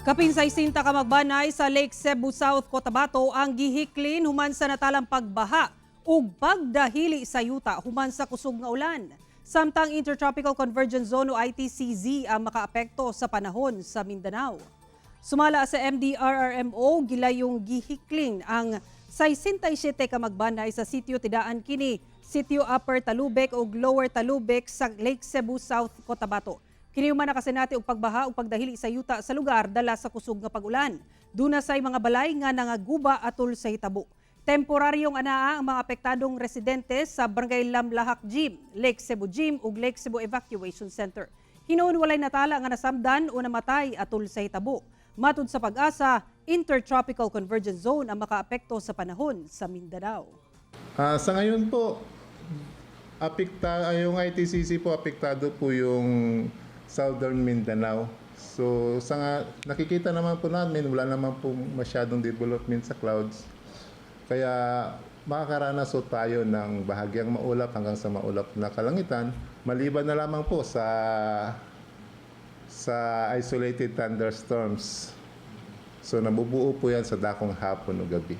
Kapin 60 ka magbanay sa Lake Sebu South, Cotabato ang gihiklin human sa natalang pagbaha ug pagdahili sa yuta human sa kusog nga ulan. Samtang Intertropical Convergence Zone o ITCZ ang makaapekto sa panahon sa Mindanao. Sumala sa MDRRMO, gilayong gihiklin ang 67 ka magbanay sa sitio Tidaan kini, Sitio Upper Talubek ug Lower Talubek sa Lake Sebu South, Cotabato. Kini human nakasinati og pagbaha ug pagdahili sa yuta sa lugar dala sa kusog nga pag-ulan. Duna say mga balay nga nangaguba atol sa hitabo. Temporaryong anaa ang mga apektadong residente sa Barangay Lamlahak Gym, Lake Sebu Gym ug Lake Cebu Evacuation Center. Hinuon walay natala nga nasamdan o namatay atol sa hitabo. Matud sa PAGASA, Intertropical Convergence Zone ang makaapekto sa panahon sa Mindanao. Sa ngayon po, yung ITCZ po, apektado po yung Southern Mindanao. So sa nga, nakikita naman po namin, wala naman po masyadong development sa clouds. Kaya makakaranas po tayo ng bahagyang maulap hanggang sa maulap na kalangitan, maliban na lamang po sa isolated thunderstorms. So nabubuo po yan sa dakong hapon o gabi.